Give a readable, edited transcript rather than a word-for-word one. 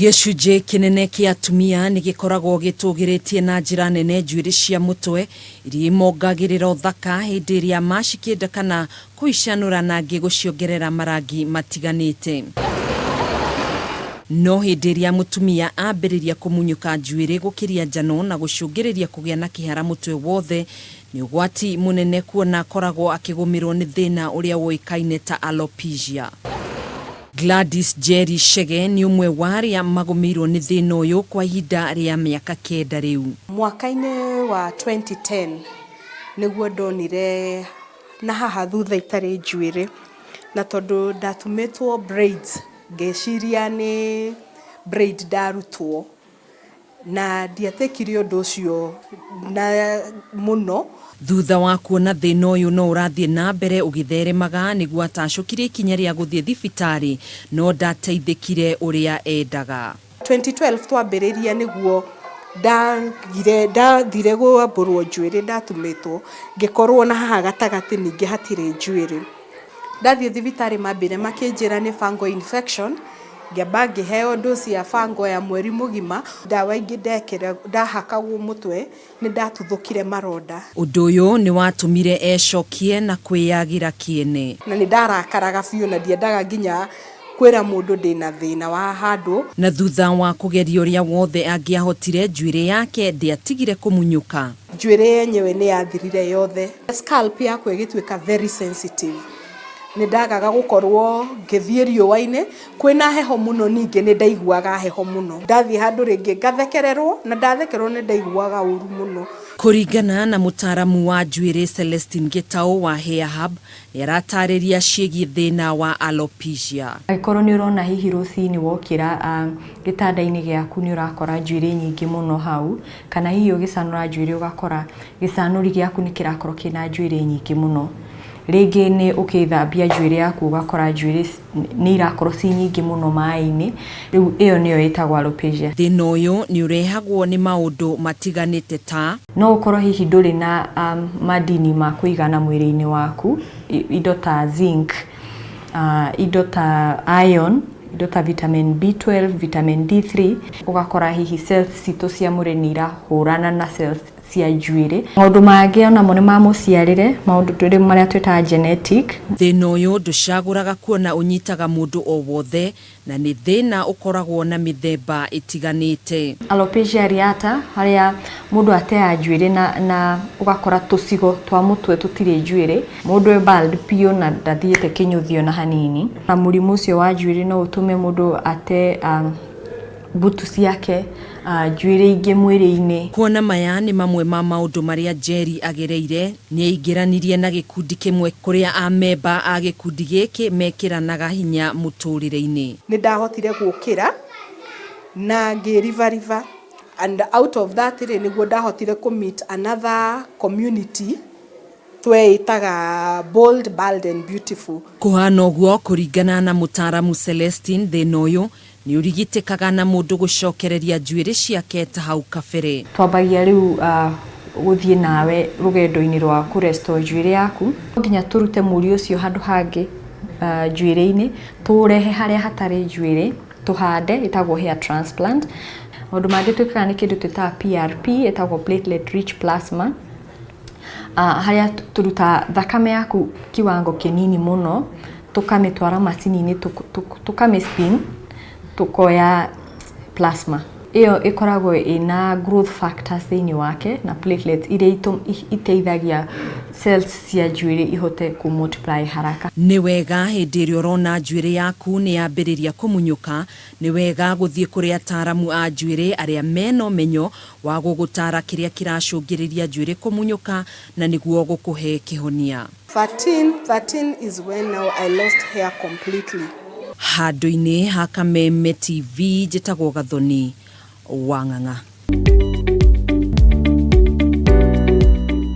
Gĩcunjĩ kĩnene kĩa atumia nĩ gĩkoragwo gĩtũgĩrĩtie na njĩra nene njuĩrĩ cia mũtwe iria imongagĩrĩra ũthaka hĩndĩ ĩrĩa macikĩnda kana kũicanũra na angĩ gũciongerera marangi matiganĩte. No hĩndĩ ĩrĩa mũtumia ambĩrĩria kũmunyũka njuĩrĩ gũkĩria njano na gũcũngĩrĩria kũgĩa na kĩhara mũtwe wothe, nĩ ũgwati mũnene kuona akoragwo akĩgũmĩrwo nĩ thĩna ũrĩa ũĩkaine ta alopecia. Gladys Njeri Chege nĩ ũmwe wa arĩa magũmĩirwo nĩ thĩna ũyũ kwa ihinda rĩa mĩaka 9 rĩu. Mwaka-inĩ wa 2010 nĩguo ndonire na haha thutha itarĩ njuĩrĩ, na tondũ ndatumĩtwo braids ngĩciria nĩ braid ndarutwo, na ndiatekire ũndũ ũcio na mũno. Thutha wa kuona thĩna ũyũ no ũrathiĩ na mbere ũgĩtheremaga nĩguo atacũkirie ikinya rĩa gũthiĩ thibitarĩ no ndateithĩkire ũrĩa endaga. 2012 twambĩrĩria nĩguo ndagire ndathire kwambũrwo njuĩrĩ ndatumĩtwo, ngĩkorwo na haha gatagatĩ ningĩ hatirĩ njuĩrĩ. Ndathiĩ thibitarĩ mambire makĩnjĩra nĩ fungal infection, ngĩamba ngĩheo dose ya fungal ya mweri mũgima. Ndawa ingĩ ndekĩra ndahakagwo mũtwe nĩ ndatuthũkire maronda. Ũndũ ũyũ nĩ watũmire ecokie na kwĩyagĩra kĩene. Na nĩ ndarakaraga biũ na ndiendaga nginya kwĩra mũndũ ndĩna thĩna wa handũ. Na thutha wa kũgeria ũrĩa wothe angĩahotire, njuĩrĩ yake ndĩatigire kũmunyũka. Njuĩrĩ yenyewe nĩ yathirire yothe. Scalp yakwa ĩgĩtuĩka very sensitive. Nĩ ndagaga gũkorwo ngĩthiĩ riũa-inĩ, kwĩna heho mũno ningĩ nĩ ndaiguaga heho mũno. Ndathiĩ handũ rĩngĩ ngathekererwo, na ndathekererwo nĩ ndaiguaga ũru mũno. Kũringana na mũtaaramu wa njuĩrĩ Celestine Gĩtaũ wa Hair Hub, nĩ aratarĩria ciĩgiĩ thĩna wa alopecia. Angĩkorwo nĩ ũrona hihi rũcinĩ wokĩra gĩtanda-inĩ gĩaku nĩ ũrakora njuĩrĩ nyingĩ mũno hau, kana hihi ũgĩcanũra njuĩrĩ ũgakora gĩcanũri gĩaku nĩ kĩrakorwo kĩna njuĩrĩ nyingĩ mũno. Rĩngĩ nĩ ũkĩthambia njuĩrĩ yaku ũgakora njuĩrĩ nĩ irakorwo ci nyingĩ mũno maĩ-inĩ, rĩu ĩyo nĩyo ĩtagwo alopecia. Thĩna ũyũ nĩ ũrehagwo nĩ maũndũ matiganĩte ta. No ũkorwo hihi ndũrĩ na madini ma kũigana mwĩrĩ-inĩ waku, indo ta zinc, indo ta iron, indo ta vitamin B12, vitamin D3, ũgakora hihi cells citũ cia mwĩrĩ nĩ irahũrana na cells cia njuĩrĩ. Maũndũ mangĩ onamo nĩ ma mũciarĩre, maũndũ marĩa twĩtaga genetic. Thĩna ũyũ ndũcagũraga kuona ũnyitaga mũndũ o wothe na nĩ thĩna ũkoragwo na mĩthemba ĩtiganĩte. Alopecia areata, harĩa mũndũ ateaga njuĩrĩ na ũgakora tũcigo twa mũtwe tũtirĩ njuĩrĩ. Mũndũ e bald biũ na ndathiĩte kĩnyũthi ona hanini. Na mũrimũ ũcio wa njuĩrĩ no ũtũme mũndũ ate mbutu ciake, njuĩrĩ ingĩ mwĩrĩ-inĩ. Kuona maya nĩ mamwe ma maũndũ marĩa Njeri agereire, nĩ aingĩranirie na gĩkundi kĩmwe kũrĩa amemba a gĩkundi gĩkĩ mekĩranaga hinya mũtũrĩre-inĩ. Nĩ ndahotire gũkĩra na ngĩribariba, and out of that rĩ, nĩguo ndahotire kũ meet another community tweĩtaga Bold, Bald and Beautiful. Kũhana ũguo kũringana na mũtaaramu Celestine, thĩna ũyũ nĩ ũrigitĩkaga na mũndũ gũcokereria njuĩrĩ ciake ta hau kabere. Twambagia rĩu gũthiĩ nawe rũgendo-inĩ rwa kũ restore njuĩrĩ yaku. No nginya tũrute mũri ũcio handũ hangĩ njuĩrĩ-inĩ, tũũrehe harĩa hatarĩ njuĩrĩ, tũhande, ĩtagwo hair transplant. Maũndũ mangĩ twĩkaga nĩ kĩndũ twĩtaga PRP, ĩtagwo platelet rich plasma, harĩa tũrutaga thakame yaku kiwango kĩnini mũno, tũkamĩtwara macini-inĩ, tũkamĩ spin, tũkoya plasma. Ĩyo ĩkoragwo ĩna growth factors thĩinĩ wake na platelets iria iteithagia cells cia njuĩrĩ ihote kũ multiply haraka. Nĩ wega hĩndĩ ĩrĩa ũrona njuĩrĩ yaku nĩ yambĩrĩria kũmunyũka, nĩ wega gũthiĩ kũrĩ ataaramu a njuĩrĩ arĩa mena ũmenyo wa gũgũtara kĩrĩa kĩracũngĩrĩria njuĩrĩ kũmunyũka na nĩguo gũkũhe kĩhonia. 13, 13 is when now I lost hair completely. Handũ-inĩ ha Kameme TV njĩtagwo Gathoni wa Ng'ang'a.